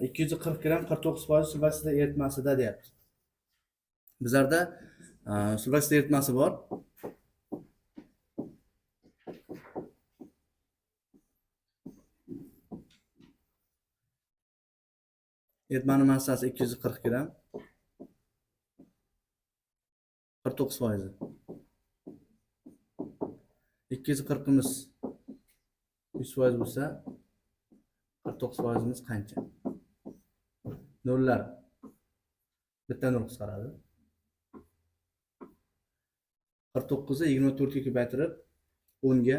240 gramm 49% sulfat kislota eritmasida deyapti. Bizlarda sulfat kislota eritmasi bor. Eritmani massasi 240 gramm. 49%. 240imiz 100% bo'lsa, 49%imiz qancha? Nollar bitta nol qisqaradi. 49 ni 24 ga ko'paytirib 10 ga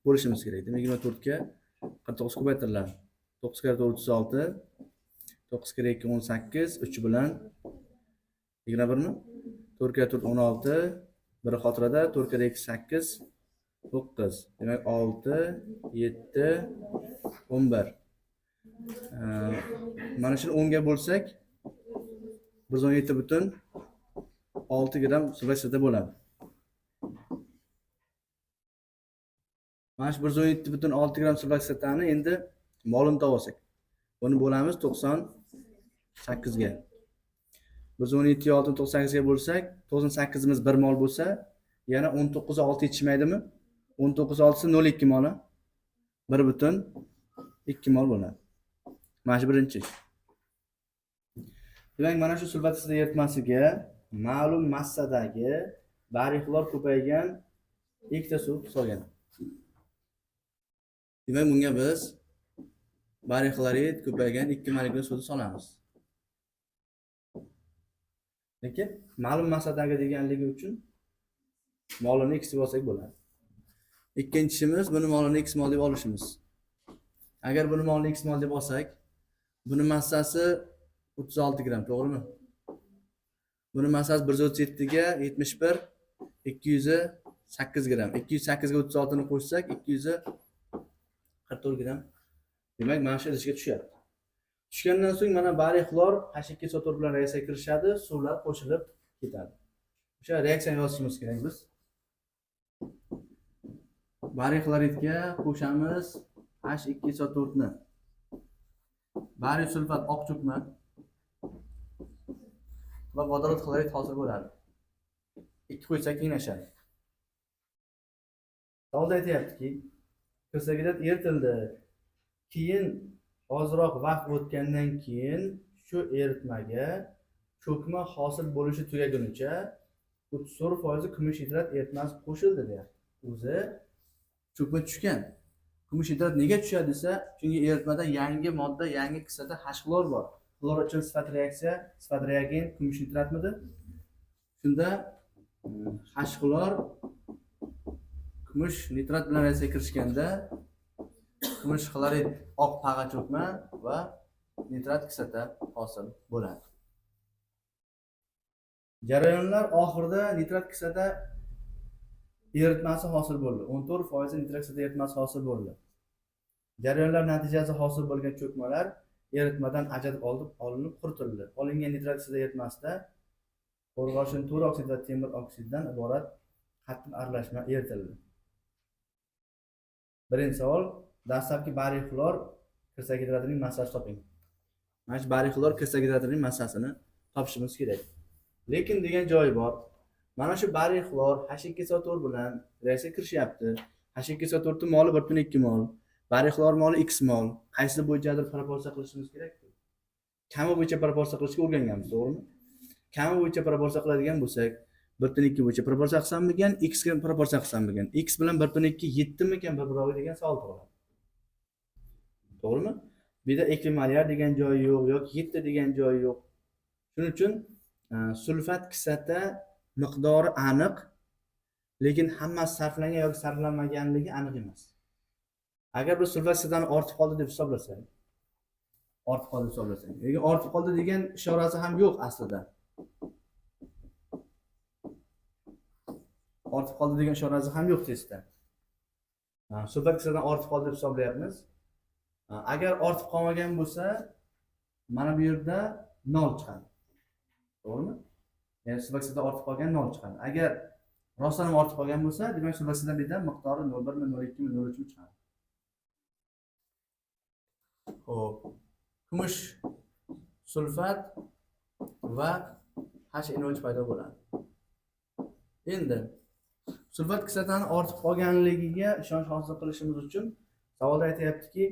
bo'lishimiz kerak. Demak, 24 ga 49 ko'paytiriladi. 9 karra 4 36, 9 karra 2 18, 3 bilan 21 mi? 4 karra 4 16, biri xotirada, 4 karra 2 8, 9. Demak, 6, 7, 11. Mana shuni 10 ga bo'lsak, 117,6 gramm sulfat kislota bo'ladi. Mana shu 117,6 gramm sulfat kislotani endi molini topsak. Buni bo'lamiz 98 ga. 117,6 ni 98 ga bo'lsak, 98imiz 1 mol bo'lsa, yana 19,6 yetishmaydimi? 19,6 0,2 moli. 1,2 mol bo'ladi. Mana shu birinchi ish. Demak, mana shu sulfat kislota eritmasiga ma'lum massadagi bariy xlor ko'paygan ikkita suv solgan. Demak, bunga biz bariy xlorid ko'paygan 2 molekula suvni solamiz. Lekin ma'lum massadagi deganligi uchun molini x deb olsak bo'ladi. Ikkinchi ishimiz buni molini x mol deb olishimiz. Agar buni molini x mol deb olsak, buni massasi 36 gramm, to'g'rimi? Buni massasi 137 ga 71, 208 gramm. 208 ga 36 ni qo'shsak, 244 gramm. Demak, mana shu idishga tushyapti. Tushgandan so'ng mana bariy xlor H2SO4 bilan reaksiyaga kirishadi, suvlar qo'shilib ketadi. O'sha reaksiyani yozishimiz kerak biz. Bariy xloridga qo'shamiz H2SO4 ni. Bariy sulfat oq cho'kma va vodorod xlorid hosil bo'ladi. 2 qo'ysak tenglashadi. Savolda aytyaptiki, kislota eritildi. Keyin ozroq vaqt o'tgandan keyin shu eritmaga cho'kma hosil bo'lishi tugagunicha 34% kumush nitrat eritmasi qo'shildi deyapti. O'zi cho'kma tushgan. Kumush nitrat nega tushadi desa, chunki eritmada yangi modda, yangi kislota H xlor bor. Xlor uchun sifat reaksiya, sifat reagent kumush nitratmidi? Shunda H xlor kumush nitrat bilan reaksiyaga kirishganda kumush xlorid oq pag'a cho'kma va nitrat kislota hosil bo'ladi. Jarayonlar oxirida nitrat kislota eritmasi hosil bo'ldi. 14% nitrat kislota eritmasi hosil bo'ldi. Jarayonlar natijasida hosil bo'lgan cho'kmalar eritmadan ajratib olinib quritildi. Olingan nitrat kislota eritmasida qo'rg'oshin 4 oksid va temir oksididan iborat qattiq aralashma eritildi. Birinchi savol, dastlabki bariy xlor kristalgidratining massasini toping. Mana shu bariy xlor kristalgidratining massasini topishimiz kerak. Lekin degan joyi bor. Mana shu bariy xlor H2SO4 bilan reaksiyaga kirishyapti. H2SO4 ning moli 1.2 mol, bariy xlor moli x mol. Qaysi bo'yichadir proporsiya qilishimiz kerak-ku. Kami bo'yicha proporsiya qilishga o'rganganmiz, to'g'rimi? Kami bo'yicha proporsiya qiladigan bo'lsak, 1.2 bo'yicha proporsiya qilsammikan, x ga proporsiya qilsammikan? X bilan 1.2 yettimikan bir-birog'i degan savol tug'iladi. To'g'rimi? Bu yerda ekvimalyar degan joyi yo'q yoki 7 degan joyi yo'q. Shuning uchun sulfat kislota miqdori aniq, lekin hammasi sarflangan yoki sarflanmaganligi aniq emas. Agar biz sulfat kislotani ortib qoldi deb hisoblasak, ortib qoldi deb hisoblasak, lekin ortib qoldi degan ishorasi ham yo'q aslida. Ortib qoldi degan ishorasi ham yo'q testda. Sulfat kislotadan ortib qoldi deb hisoblayapmiz. Agar ortib qolmagan bo'lsa, mana bu yerda 0 chiqadi. To'g'rimi? Ya'ni sulfat kislota ortib qolgan 0 chiqadi. Agar rostdan ham ortib qolgan bo'lsa, demak sulfat kislota bu yerda miqdori 0.1 mi, 0.2 mi, 0.3 mi chiqadi. Xo'p. Kumush sulfat va HNO3 paydo bo'ladi. Endi sulfat kislotani ortib qolganligiga ishonch hosil qilishimiz uchun savolda aytyaptiki,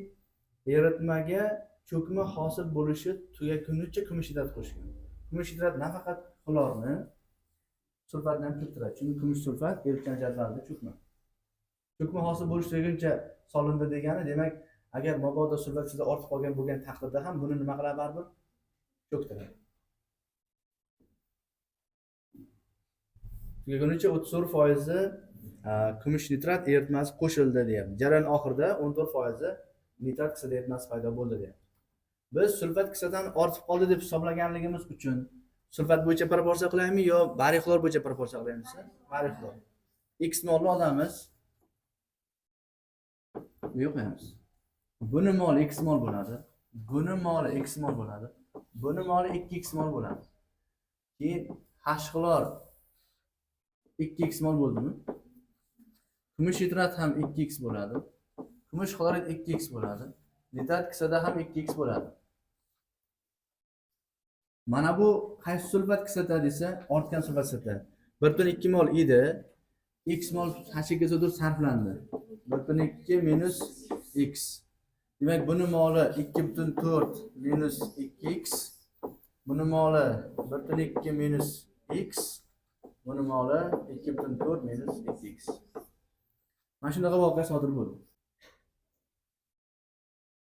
eritmaga cho'kma hosil bo'lishi tugagunicha kumush nitrat qo'shgan. Kumush nitrat nafaqat xlorni, sulfatni ham cho'ktiradi. Chunki kumush sulfat eritgan jadvalda cho'kma. Cho'kma hosil bo'lishi tugaguncha solindi degani, demak, agar mabodo sulfat kislota ortib qolgan bo'lgan taqdirda ham buni nima qiladi baribir? Cho'ktiradi. Tugagunicha 34% kumush nitrat eritmasi qo'shildi deyapti. Jarayon oxirida 14% nitrat kislota eritmasi paydo bo'ldi deyapti. Biz sulfat kislotani ortib qoldi deb hisoblaganligimiz uchun sulfat bo'yicha proporsiya qilaymi yo bariy xlor bo'yicha proporsiya qilaymi? Bariy xlor. X molni olamiz. Bu yo'q qo'yamiz. Buni moli x mol bo'ladi. Buni moli x mol bo'ladi. Buni moli 2x mol bo'ladi. Keyin H xlor 2x mol bo'ldimi? Kumush nitrat ham 2x bo'ladi. Kumush xlorid 2x bo'ladi. Nitrat kislota ham 2x bo'ladi. Mana bu qaysi sulfat kislota desa, ortgan sulfat kislota. 1.2 mol edi. X mol H2SO4 sarflandi. 1.2 minus x. Demak, buni moli 2.4 minus 2x. Buni moli 1.2 minus x. Buni moli 2.4 minus 2x. Mana shunaqa voqea sodir bo'ldi.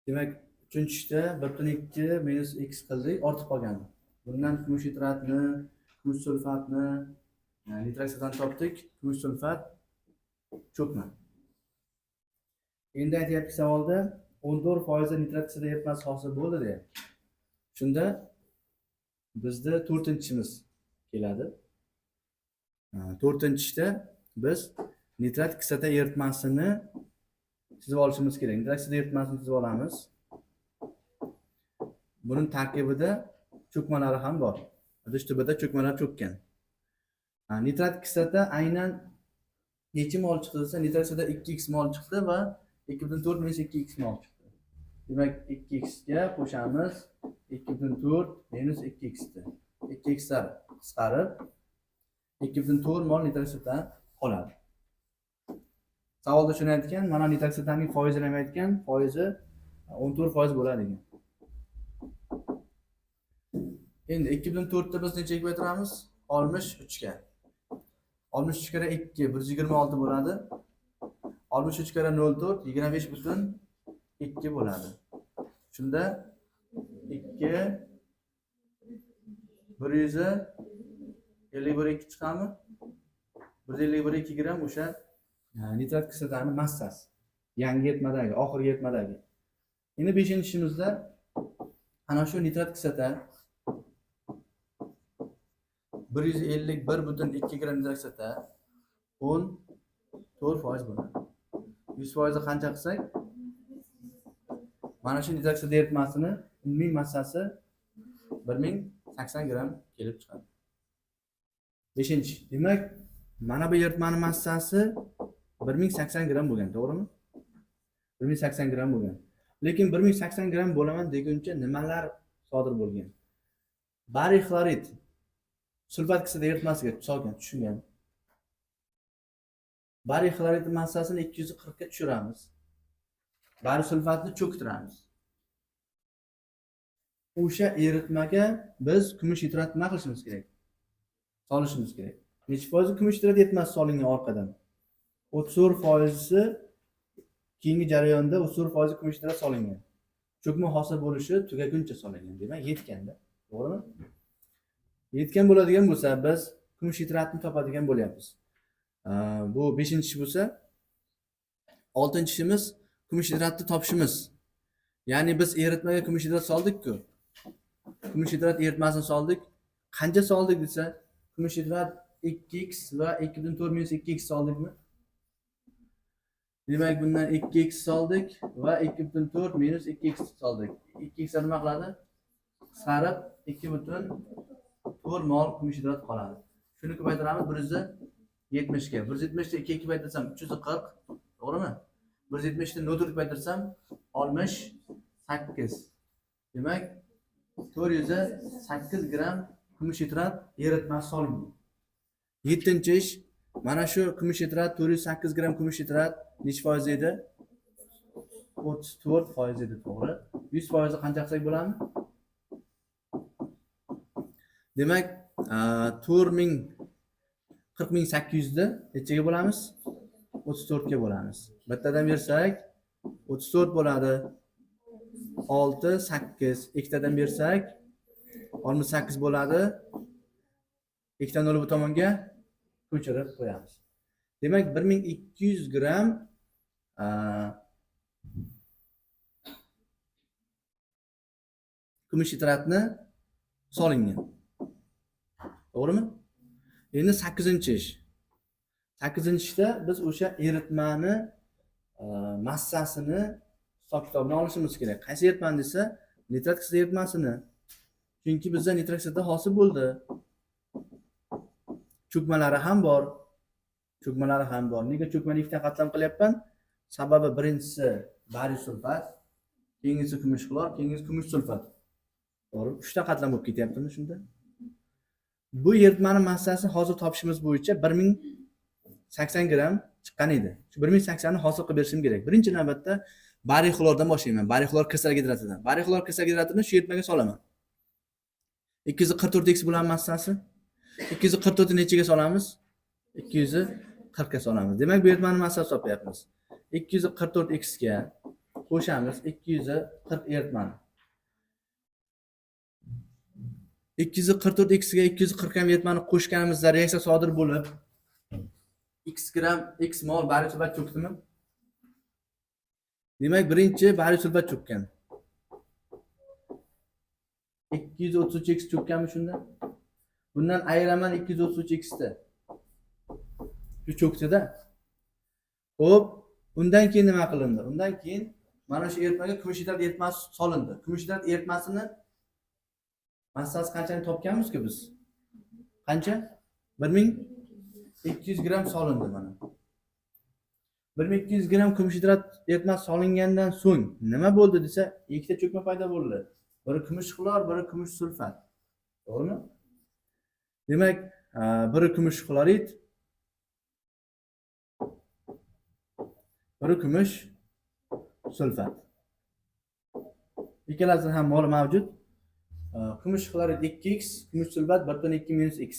Demak, 3-ishda 1.2 minus x qildik, ortib qolgandi. Bundan kumush nitratni, kumush sulfatni, nitrat kislotani topdik. Kumush sulfat cho'kma. Endi aytyapti savolda 14% nitrat kislota eritmasi hosil bo'ldi deyapti. Shunda bizda 4-ishimiz keladi. 4-ishda biz nitrat kislota eritmasini chizib olishimiz kerak. Nitrat kislota eritmasini chizib olamiz. Buning tarkibida cho'kmalari ham bor. Idish tubida cho'kmalar cho'kkan. Nitrat kislota aynan necha mol chiqdi desa, nitrat kislota 2x mol chiqdi va 2.4 minus 2x mol chiqdi. Demak, 2x ga qo'shamiz 2.4 minus 2x ni. 2x lar qisqarib 2.4 mol nitrat kislota qoladi. Savolda shuni aytgan, mana nitrat kislotaning foizini ham aytgan, foizi 14% bo'ladi degan. Endi 2.4 ni biz nechaga ko'paytiramiz? 63 ga. 63 karra 2 126 bo'ladi. 63 karra 0.4 25.2 bo'ladi. Shunda 2 151.2 chiqadimi? 151.2 gram o'sha nitrat kislotani massasi. Yangi eritmadagi, oxirgi eritmadagi. Endi 5-ishimizda ana shu nitrat kislota 151.2 gram nitrat kislota 14% bo'ladi. 100% qancha qilsak, mana shu nitrat kislota eritmasini umumiy massasi 1080 gram kelib chiqadi. 5. Demak, mana bu eritmani massasi 1080 gram bo'lgan, to'g'rimi? 1080 gram bo'lgan. Lekin 1080 gram bo'laman deguncha nimalar sodir bo'lgan? Bariy xlorid sulfat kislota eritmasiga solgan, tushgan. Bariy xlorid massasini 240 ga tushiramiz. Bariy sulfatni cho'ktiramiz. O'sha eritmaga biz kumush nitrat nima qilishimiz kerak? Solishimiz kerak. Necha foiz kumush nitrat eritmasi solingan orqadan? 34% keyingi jarayonda 34% kumush nitrat solingan. Cho'kma hosil bo'lishi tugaguncha solingan. Demak, yetganda, to'g'rimi? Yetgan bo'ladigan bo'lsa, biz kumush nitratni topadigan bo'lyapmiz. Bu 5-ish bo'lsa, 6-ishimiz kumush nitratni topishimiz. Ya'ni biz eritmaga kumush nitrat soldik-ku. Kumush nitrat eritmasini soldik. Qancha soldik desa, kumush nitrat 2x va 2.4 minus 2x soldikmi? Demak, bundan 2x soldik va 2.4 minus 2x soldik. 2x nima qiladi? Qisqarib 2.4 mol kumush nitrat qoladi. Shuni ko'paytiramiz 170 ga. 170 ni 2 ga ko'paytirsam 340, to'g'rimi? 170 ni 0.4 ko'paytirsam 68. Demak, 408 gramm kumush nitrat eritmasi solingan. 7-ish mana shu kumush nitrat 408 gramm kumush nitrat nechi foiz edi? 34% edi, to'g'ri. 100% qancha qilsak bo'ladimi? Demak, 40800 ni nechaga bo'lamiz? 34 ga bo'lamiz. Bittadan bersak 34 bo'ladi. 6 8, ikkitadan bersak 68 bo'ladi. Ikkita nol bu tomonga ko'chirib qo'yamiz. Demak, 1200 gramm kumush nitratni solingan. To'g'rimi? Endi 8-ish. 8-ishda biz o'sha eritmani massasini hisob kitobini olishimiz kerak. Qaysi eritmani desa, nitrat kislota eritmasini. Chunki bizda nitrat kislota hosil bo'ldi. Cho'kmalari ham bor. Cho'kmalari ham bor. Nega cho'kmani ikkita qatlam qilyapman? Sababi birinchisi bariy sulfat, keyingisi kumush xlor, keyingisi kumush sulfat. To'g'ri, 3 ta qatlam bo'lib ketyaptimi shunda? Bu eritmani massasi hozir topishimiz bo'yicha 1080 gramm chiqqan edi. Shu 1080 ni hosil qilib berishim kerak. Birinchi navbatda bariy xlordan boshlayman. Bariy xlor kristal gidratidan. Bariy xlor kristal gidratini shu eritmaga solaman. 244 x bo'ladi massasi. 244 ni nechaga solamiz? 240 ga solamiz. Demak, bu eritmani massasi topyapmiz. 244 x ga qo'shamiz 240 eritmani. 244 x ga 240 gram eritmani qo'shganimizda reaksiya sodir bo'lib x gram x mol bariy sulfat cho'kdimi? Demak, birinchi bariy sulfat cho'kkan. 233 x cho'kkanmi shunda? Bundan ayiraman 233 x ni. Shu cho'kdi-da. Xo'p, undan keyin nima qilindi? Undan keyin mana shu eritmaga kumush nitrat eritmasi solindi. Kumush nitrat eritmasini massasi qanchani topganmiz-ku biz? Qancha? 1200 gramm solindi mana. 1200 gramm kumush nitrat eritmasi solingandan so'ng nima bo'ldi desa, ikkita cho'kma paydo bo'ldi. Biri kumush xlor, biri kumush sulfat. To'g'rimi? Demak, biri kumush xlorid, biri kumush sulfat. Ikkalasini ham moli mavjud. Kumush xlorid 2x, kumush sulfat 1.2 minus x.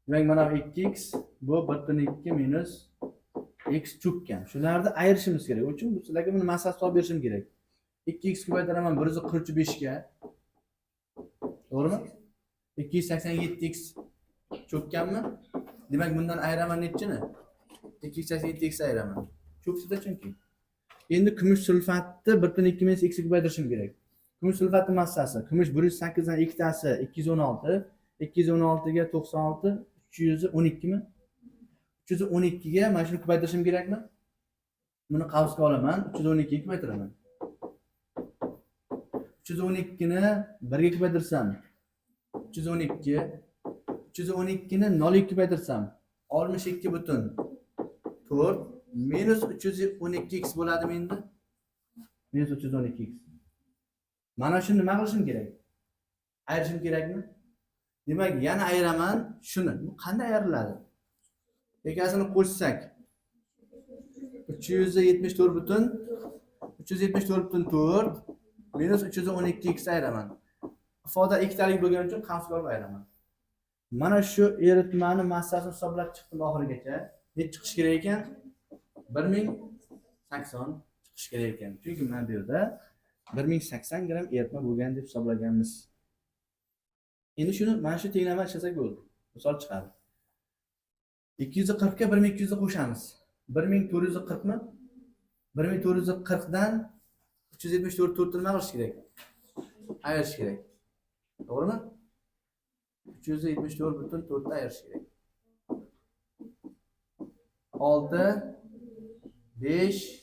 Demak, mana 2x, bu 1.2 minus x cho'kkan. Shularni ayirishimiz kerak. Uchun bu sizlarga buni massasi topib berishim kerak. 2x ko'paytiraman 145 ga. To'g'rimi? 287x cho'kkanmi? Demak, bundan ayiraman nechini? 287x ayiraman. Cho'kdi-da chunki. Endi kumush sulfatni 1.2 minus x ga ko'paytirishim kerak. Kumush sulfatning massasi, kumush 108 dan ikkitasi 216, 216 ga 96, 312 mi? 312 ga mana shuni ko'paytirishim kerakmi? Buni qavsga olaman, 312 ga ko'paytiraman. 312 ni 1 ga ko'paytirsam 312, 312 ni 0 ga ko'paytirsam 62.4 minus 312x bo'ladimi endi? Minus 312x. Mana shuni nima qilishim kerak? Ayirishim kerakmi? Demak, yana ayiraman shuni. Bu qanday ayriladi? Ikkalasini qo'shsak 374.4 minus 312x ayiraman. Ifoda ikkitalik bo'lgani uchun qavsga olib ayiraman. Mana shu eritmani massasini hisoblab chiqdim oxirigacha. Necha chiqish kerak ekan? 1080 chiqish kerak ekan. Chunki mana bu yerda 1080 gramm eritma bo'lgan deb hisoblaganmiz. Endi shuni mana shu tenglama ishlasak bo'ldi. Misol chiqadi. 240 ga 1200 ni qo'shamiz. 1440 mi? 1440 dan 374 nima qilish kerak? Ayirish kerak. To'g'rimi? 374.4 ni ayirish kerak. 6 5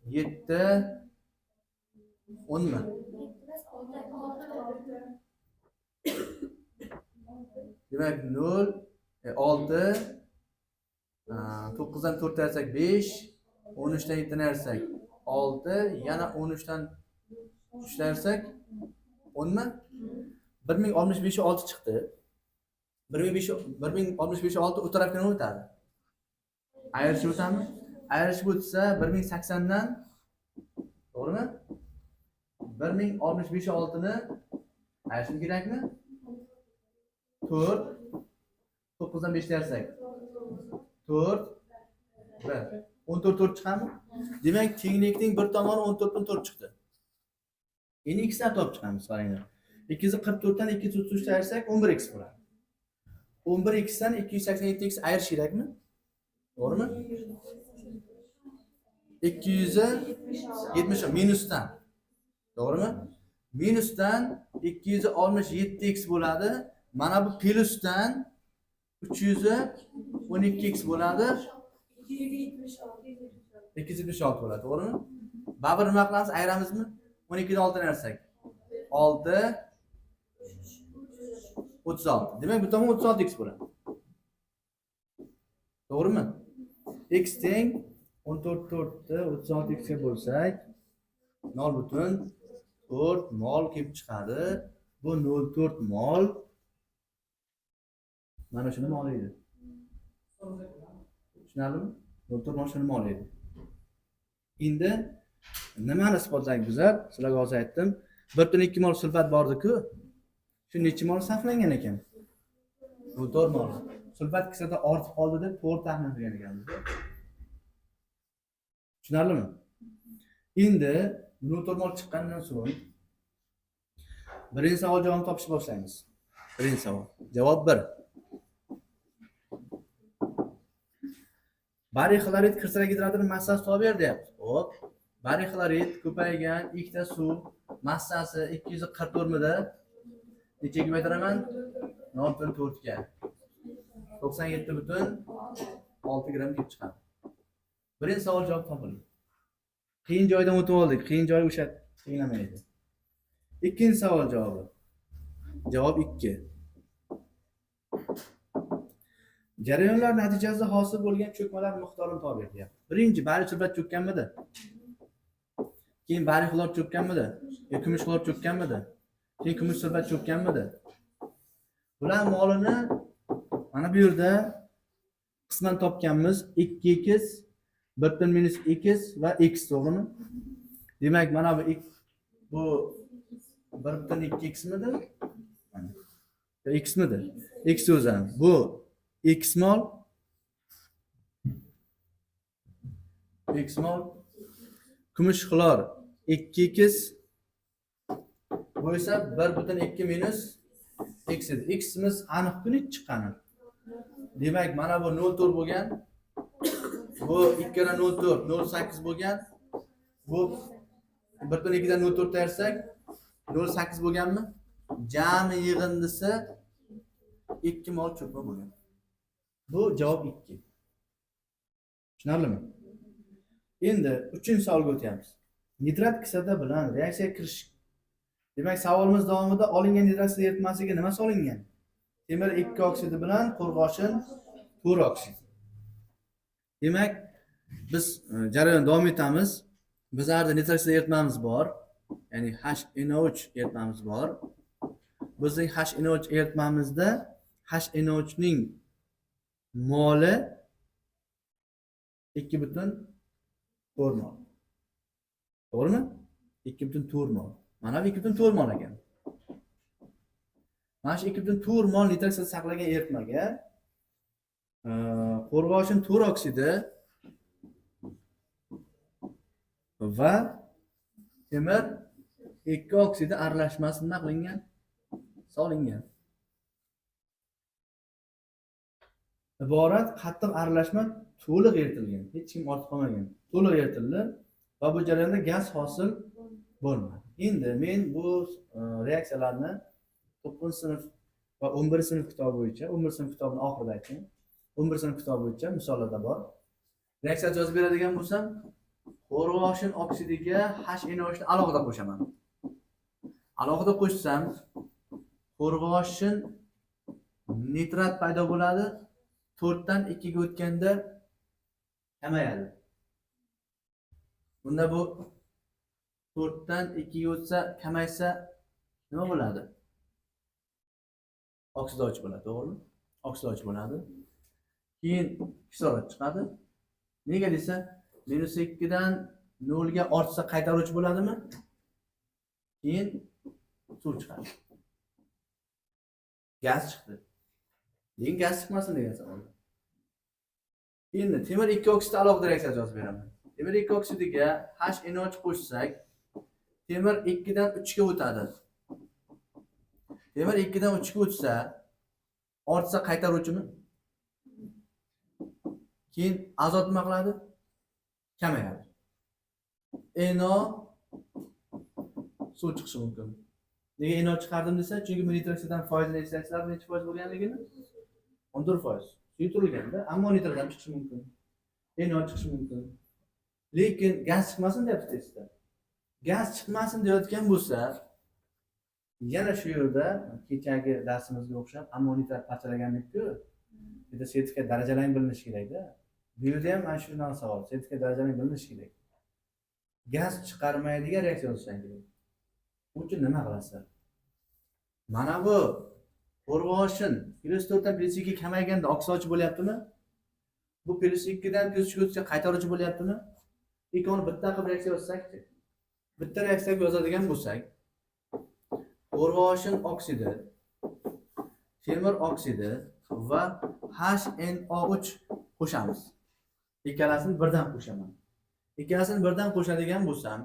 7 10 mi? Demak 0 6 9 dan 4 ayirsak 5, 13 dan 7 ayirsak 6, yana 13 dan 3 ayirsak 10 mi? 1065 6 chiqdi. 1065 6 u tarafga nima o'tadi? Ayirishib o'tadimi? Ayirishib o'tsa 1080 dan, to'g'rimi? 1065 6 ni ayirishim kerakmi? 4 9 dan 5 ayirsak 4 1 14 4 chiqadimi? Demak, tenglikning bir tomoni 14.4 chiqdi. Endi x ni topib chiqamiz, qaranglar. 244 dan 233 ni ayirsak 11x bo'ladi. 11x dan 287x ayirish kerakmi? To'g'rimi? 270 minusdan. To'g'rimi? Minusdan 267x bo'ladi. Mana bu plyusdan 312x bo'ladi. 276 bo'ladi, to'g'rimi? Baribir nima qilamiz? Ayiramizmi? 12 dan 6 ayirsak 6 36. Demak, bu tomon 36x bo'ladi. To'g'rimi? X teng 14 4 ni 36x ga bo'lsak 0.4 mol kelib chiqadi. Bu 0.4 mol mana shuni mol edi. Tushunarlimi? 0.4 mol shuni mol edi. Endi nimani isbotladik bizlar? Sizlarga hozir aytdim. 1.2 mol sulfat bordi-ku. Shu necha mol sarflangan ekan? 0.4 mol. Sulfat kislota ortib qoldi deb to'g'ri taxmin qilgan ekanmiz. Tushunarlimi? Endi 0.4 mol chiqqandan so'ng birinchi savol javobini topishni boshlaymiz. Birinchi savol. Javob 1. Bariy xlorid kristallogidratining massasi topib ber deyapti. Xo'p. Bariy xlorid ko'paygan ikkita suv massasi 244 mida nechaga ko'paytiraman? 0.4 ga. 97.6 gramm kelib chiqadi. Birinchi savol javob topildi. Qiyin joydan o'tib oldik. Qiyin joyi o'sha tenglamaydi. Ikkinchi savol javobi. Javob 2. Jarayonlar natijasida hosil bo'lgan cho'kmalar miqdorini topib ber deyapti. Birinchi bariy sulfat cho'kkanmidi? Keyin bariy xlor cho'kkanmidi? Yo kumush xlor cho'kkanmidi? Keyin kumush sulfat cho'kkanmidi? Bular molini mana bu yerda qisman topganmiz. 2x 1 minus x va x, to'g'rimi? Demak, mana bu bu 1.2x midi? Mana. Yo x midi? X o'zi ham. Bu x mol, x mol, kumush xlor 2x, bu esa 1.2 minus x edi. Ximiz aniq kuni chiqqani. Demak, mana bu 0.4 bo'lgan. Bu 2 karra 0.4, 0.8 bo'lgan. Bu 1.2 dan 0.4 ayirsak 0.8 bo'lganmi? Jami yig'indisi 2 mol cho'kma bo'lgan. Bu javob 2. Tushunarlimi? Endi 3-savolga o'tyapmiz. Nitrat kislota bilan reaksiyaga kirish. Demak, savolimiz davomida olingan nitrat kislota eritmasiga nima solingan? Temir 2 oksidi bilan qo'rg'oshin 4 oksid. Demak, biz jarayon davom etamiz. Bizlarda nitrat kislota eritmamiz bor. Ya'ni HNO3 eritmamiz bor. Bizning HNO3 eritmamizda HNO3 ning moli 2.4 mol. To'g'rimi? 2.4 mol. Mana bu 2.4 mol ekan. Mana shu 2.4 mol nitrat kislota saqlagan eritmaga qo'rg'oshin 4 oksidi va temir 2 oksidi aralashmasi nima qilingan? Solingan. Iborat qattiq aralashma to'liq eritilgan, hech kim ortib qolmagan. To'liq eritildi va bu jarayonda gaz hosil bo'lmadi. Endi men bu reaksiyalarni 9-sinf va 11-sinf kitobi bo'yicha, 11-sinf kitobini oxirida aytdim. 11-sinf kitobi bo'yicha misollarda bor. Reaksiya yozib beradigan bo'lsam, qo'rg'oshin oksidiga HNO3 ni alohida qo'shaman. Alohida qo'shsam, qo'rg'oshin nitrat paydo bo'ladi. 4 dan 2 ga o'tganda kamayadi. Bunda bu 4 dan 2 ga o'tsa, kamaysa nima bo'ladi? Oksidlovchi bo'ladi, to'g'rimi? Oksidlovchi bo'ladi. Keyin kislorod chiqadi. Nega desa, -2 dan 0 ga ortsa qaytaruvchi bo'ladimi? Keyin suv chiqadi. Gaz chiqdi. Lekin gaz chiqmasin degan savol. Endi temir 2 oksidni alohida reaksiya yozib beraman. Temir 2 oksidiga HNO3 qo'shsak, temir 2 dan 3 ga o'tadi. Temir 2 dan 3 ga o'tsa, ortsa qaytaruvchimi? Keyin azot nima qiladi? Kamayadi. NO suv chiqishi mumkin. Nega NO chiqardim desa, chunki bu nitroksidan foizini eslaysizlar, necha foiz bo'lganligini? 14%. Suyultirilganda ammo nitrat ham chiqishi mumkin. NO chiqishi mumkin. Lekin gaz chiqmasin deyapti testda. Gaz chiqmasin deyotgan bo'lsa, yana shu yerda kechagi darsimizga o'xshab ammonitrat parchalaganlik-ku. Bu yerda sertifikat darajalaring bilinishi kerak-da. Bu yerda ham mana shunaqa savol, sertifikat darajalaring bilinishi kerak. Gaz chiqarmaydigan reaksiya yozishing kerak. Bu uchun nima qilasizlar? Mana bu qo'rg'oshin +4 dan +2 kamayganda oksidlovchi bo'lyaptimi? Bu +2 dan +3 ga o'tsa qaytaruvchi bo'lyaptimi? Ikkovini bitta qilib reaksiya yozsak-chi. Bitta reaksiya yozadigan bo'lsak, qo'rg'oshin oksidi, temir oksidi va HNO3 qo'shamiz. Ikkalasini birdan qo'shaman. Ikkalasini birdan qo'shadigan bo'lsam,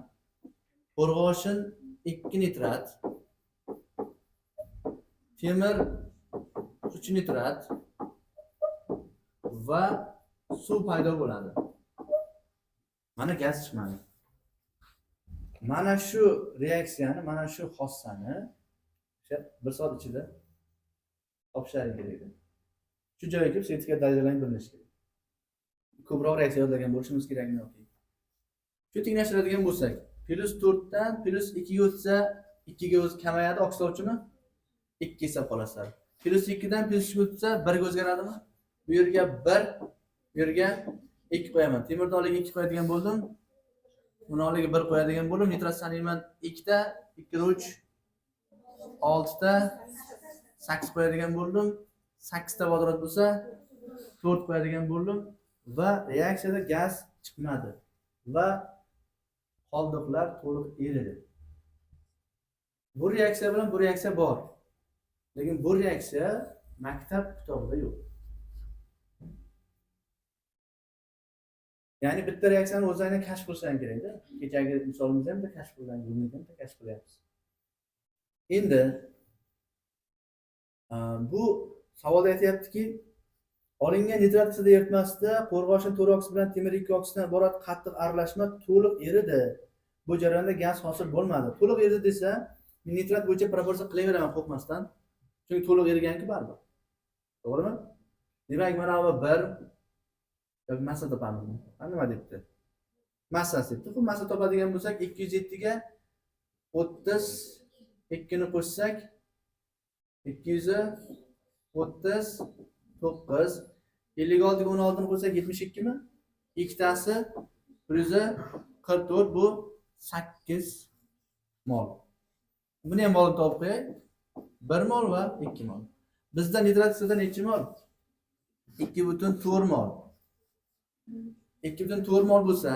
qo'rg'oshin 2 nitrat, temir 3 nitrat va suv paydo bo'ladi. Mana gaz chiqmadi. Mana shu reaksiyani, mana shu xossani o'sha 1 soat ichida topishlaring kerak edi. Shu joyga kelib sertifikat darajalarini bilinishi kerak. Ko'proq reaksiya yodlagan bo'lishimiz kerakmi yoki? Shu tenglashtiradigan bo'lsak, +4 dan +2 ga o'tsa, 2 ga o'zi kamayadi, oksidlovchimi? 2 hisob qolasizlar. +2 dan +3 ga o'tsa, 1 ga o'zgaradimi? Bu yerga 1, bu yerga 2 qo'yaman. Temirni oliga 2 qo'yadigan bo'ldim. Buni oliga 1 qo'yadigan bo'ldim. Nitrat sanayman 2 ta, 2 3 6 ta, 8 qo'yadigan bo'ldim. 8 ta vodorod bo'lsa, 4 qo'yadigan bo'ldim va reaksiyada gaz chiqmadi va qoldiqlar to'liq eridi. Bu reaksiya bilan bu reaksiya bor. Lekin bu reaksiya maktab kitobida yo'q. Ya'ni bitta reaksiyani o'zingni kashf qilishing kerak-da. Kechagi misolimizda ham bitta kashf qilgan, bugungi ham bitta kashf qilyapmiz. Endi bu savolda aytyaptiki, olingan nitrat oksidi eritmasida qo'rg'oshin 4 oksid bilan temir 2 oksiddan iborat qattiq aralashma to'liq eridi. Bu jarayonda gaz hosil bo'lmadi. To'liq eridi desa, men nitrat bo'yicha proporsiya qilaveraman qo'rqmasdan. Chunki to'liq eriganki baribir. To'g'rimi? Demak, mana bu 1 yoki massa topamiz. Nima debdi? Massasi debdi. Xo'p, massa topadigan bo'lsak, 207 ga 32 ni qo'shsak, 239, 56 ga 16 ni qo'shsak 72 mi? Ikkitasi 144, bu 8 mol. Buni ham molini topib qo'yay. 1 mol va 2 mol. Bizda nitrat oksidi necha mol? 2,4 mol. 2,4 mol bo'lsa,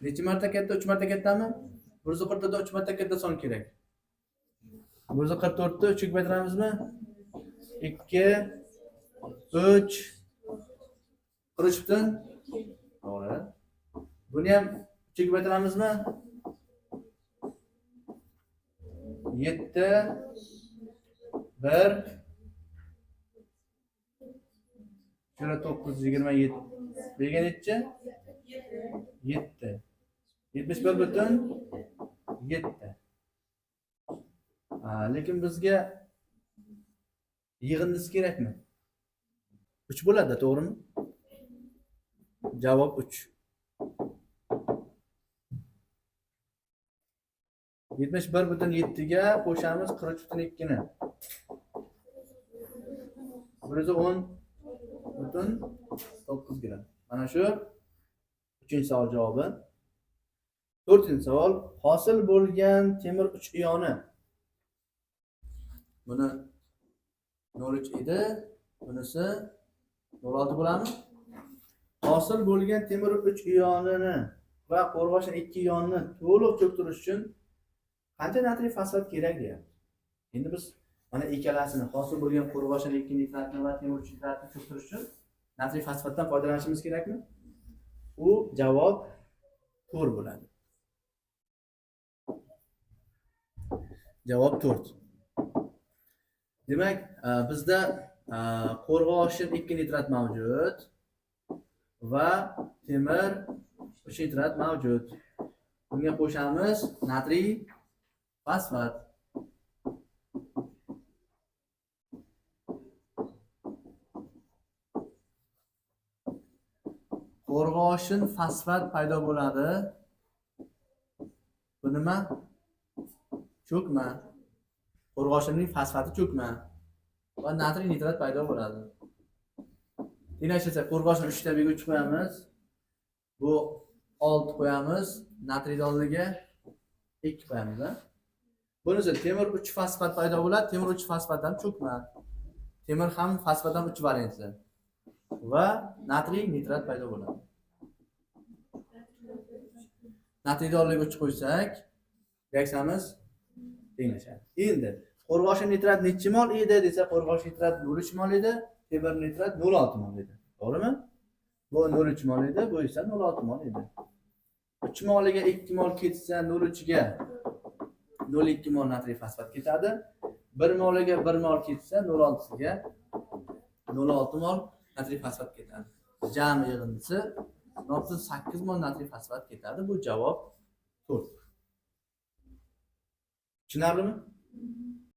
necha marta katta? 3 marta kattami? 144 dan 3 marta katta son kerak. 144 ni 3 ga ko'paytiramizmi? 2 3 43 butun. To'g'ri. Buni ham 3 ga ko'paytiramizmi? 7 1 927. Bergan necha? 7. 71,7. Lekin bizga yig'indisi kerakmi? 3 bo'ladi, to'g'rimi? Javob 3. 71,7 ga qo'shamiz 43,2 ni. 110,9 gram. Mana shu 3-savol javobi. To'rtinchi savol. Hosil bo'lgan temir 3 ioni. Buni 0,3 edi, bunisi 0,6 bo'ladimi? Hosil bo'lgan temir 3 ionini va qo'rg'oshin 2 ionini to'liq cho'ktirish uchun qancha natriy fosfat kerak deyapti. Endi biz mana ikkalasini, hosil bo'lgan qo'rg'oshin 2 nitratni va temir 3 nitratni cho'ktirish uchun natriy fosfatdan foydalanishimiz kerakmi? U javob 4 bo'ladi. Javob 4. Demak, bizda qo'rg'oshin 2 nitrat mavjud va temir 3 nitrat mavjud. Bunga qo'shamiz natriy fosfat. Qo'rg'oshin fosfat paydo bo'ladi. Bu nima? Cho'kma. Qo'rg'oshinning fosfati cho'kma va natriy nitrat paydo bo'ladi. Tenglashtirsak, qo'rg'oshin 3 ta belgi 3 qo'yamiz. Bu 6 qo'yamiz, natriy oldiga 2 qo'yamiz, ha? Bunisi temir 3 fosfat paydo bo'ladi. Temir 3 fosfat ham cho'kma. Temir ham fosfat ham 3 valentli. Va natriy nitrat paydo bo'ladi. Natriy oldiga 3 qo'ysak, reaksiyamiz tenglashadi. Endi qo'rg'oshin nitrat nechi mol edi desa, qo'rg'oshin nitrat 0,3 mol edi, temir nitrat 0,6 mol edi. To'g'rimi? Bu 0,3 mol edi, bu esa 0,6 mol edi. 3 moliga 2 mol ketsa, 0,3 ga 0,2 mol natriy fosfat ketadi. 1 moliga 1 mol ketsa, 0,6 ga 0,6 mol natriy fosfat ketadi. Jami yig'indisi 0,8 mol natriy fosfat ketadi. Bu javob 4. Tushunarlimi?